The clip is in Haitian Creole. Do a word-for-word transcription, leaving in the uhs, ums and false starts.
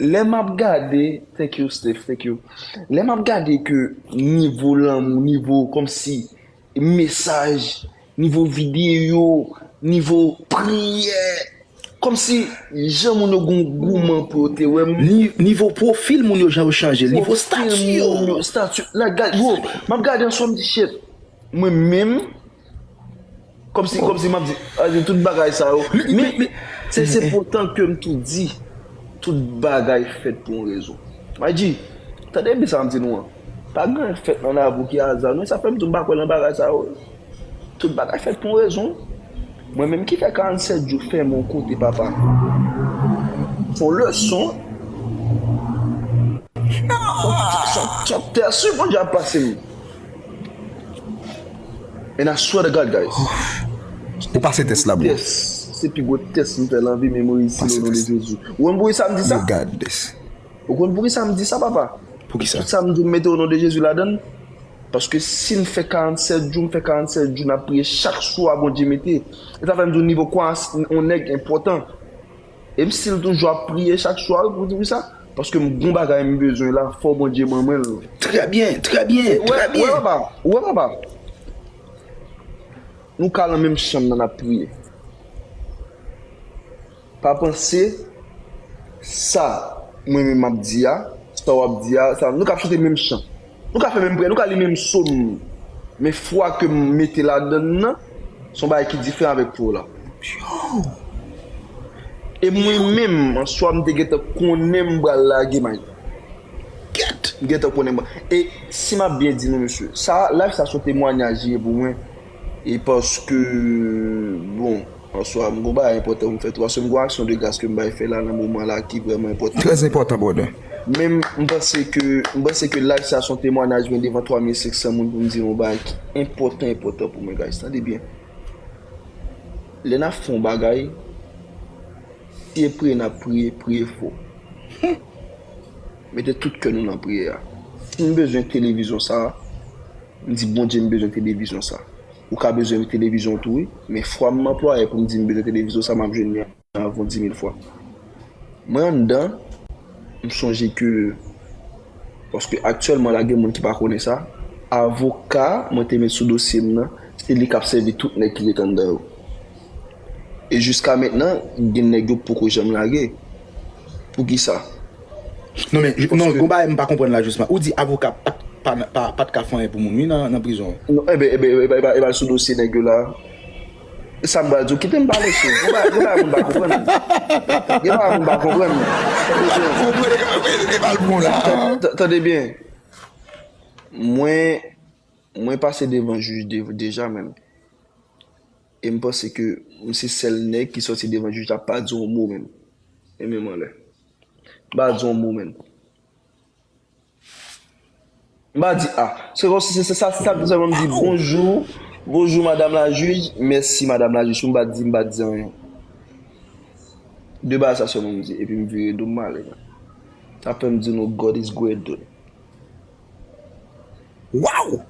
Lè m ap gade, thank you, Steph, thank you. Lè m ap gade ke nivo lanmou, nivo kòmsi mesaj, nivo videyo, nivo priyè, kòmsi jan moun yo gon gouman pou yo te wè m. Ni, nivo pwofil moun yo, jan yo chanje, nivo pwofil stati yo. Moun yo, stati, la, gade, bro, m ap gade answè, m di, shit. Mwen menm, kòmsi, kòmsi m ap di, a, di tout bagay sa yo. Men, men, men, se, se potan ke m tou di, tout bagay fèt pou yon rezon. Mwen di, tande byen sa m di nou an. Pa gen anyen k fèt nan lavi ki aza, non, sa fè m tou m pa kwè nan bagay sa yo. Tout bagay fèt pou yon rezon. Mwen menm ki fè karannsèt jou fèmen yon kote, papa. Fon leson. Son, son, son tès, wi, Bondye ap pase m. And I swear to God, guys. Ou pase tès la, bro. Tès, se pi gwo tès m fè nan vi m, e m reyisi l o non de Jezi. Ou konn poukisa m di sa? You got this. Ou konn poukisa m di sa, papa? Poukisa? Tout sa m di w, m mete o non de Jezi ladan l. Paske si m fè karannsèt jou, m fè karannsèt jou, n ap priye chak swa, Bondye mete. E sa fè m di w nivo kwayans yon nèg enpòtan. E m still toujou ap priye chak swa, wi, pou di wi sa. Paske m gon bagay m bezwen la, fò Bondye ban mwen l. Trè byen, trè byen, trè byen. Ou wè, papa, ou wè, papa. Nou ka nan menm chanm nan, n ap priye. Pa panse sa mwen menm m ap di a, sa w ap di a, sa, nou ka ap chante menm chan. Nou ka fè menm priyè, nou ka li menm sòm. Men fwa ke m mete ladan l nan, se yon bagay ki diferan avèk pou w la. E mwen menm, answè a, m te gentan konnen m pral lage may. Kèt! M gentan konnen m pral. E si m ap byen di nou, mesye, sa, live sa se yon temwayaj li ye pou mwen. E paske, bon, answè a, m gon bagay enpòtan pou m fè tou. Paske m gon aksyon de gras ke m bay fè la nan moman la ki vrèman enpòtan. Trè enpòtan, brother. Men m panse ke, m panse ke live sa se yon temwayaj mwen devan twa mil senk san moun pou m di yon bagay ki enpòtan, enpòtan pou mwen, guys. Tande byen. Lè n ap fè yon bagay, si e priye n ap priye, priye fò. Mete tout kè nou nan priyè a. Si m bezwen televizyon sa, m di, Bondye, m bezwen televizyon sa. Ou ka bezwen televizyon tou, wi, men fwa m anplwaye pou m di m bezwen televizyon sa, m ap jwenn li avan dis mil fwa. Mwen anndan, m sonje ke, paske aktyèlman la gen moun ki pa konnen sa, avoka mwen te met sou dosye m nan, se li k ap sèvi tout nèg ki ret anndan yo. E jiska mentnan, gen nèg yo poko janm lage. Poukisa? Non, men, non, gon bagay m pa konprann la, jisman. Ou di avoka pa t, pa, pa, pa t ka fè anyen pou moun, wi, nan, nan prizon. Non, enben, enben, enben, enben, enben, sou dosye nèg yo la. Sa m pral di w, kite m pale, cheri. Gen bagay, gen bagay moun pa konprann. Gen bagay moun pa konprann. Tande byen. Mwen, mwen pase devan jij de-, deja menm. E m panse ke m se sèl nèg ki sòti devan jij la pa di yon mo menm. E menm anlè. M pa di yon mo menm. M pa di, a, se kòmsi se, se sa, se sa, se sa m di, bonjou, bonjou, madam la jij, mèsi, madam la jij, m pa di, m pa di anyen. De bagay sa sèlman m di, epi m vire do m, m ale, man. Sa fè m di nou, God is great, dude. Wow!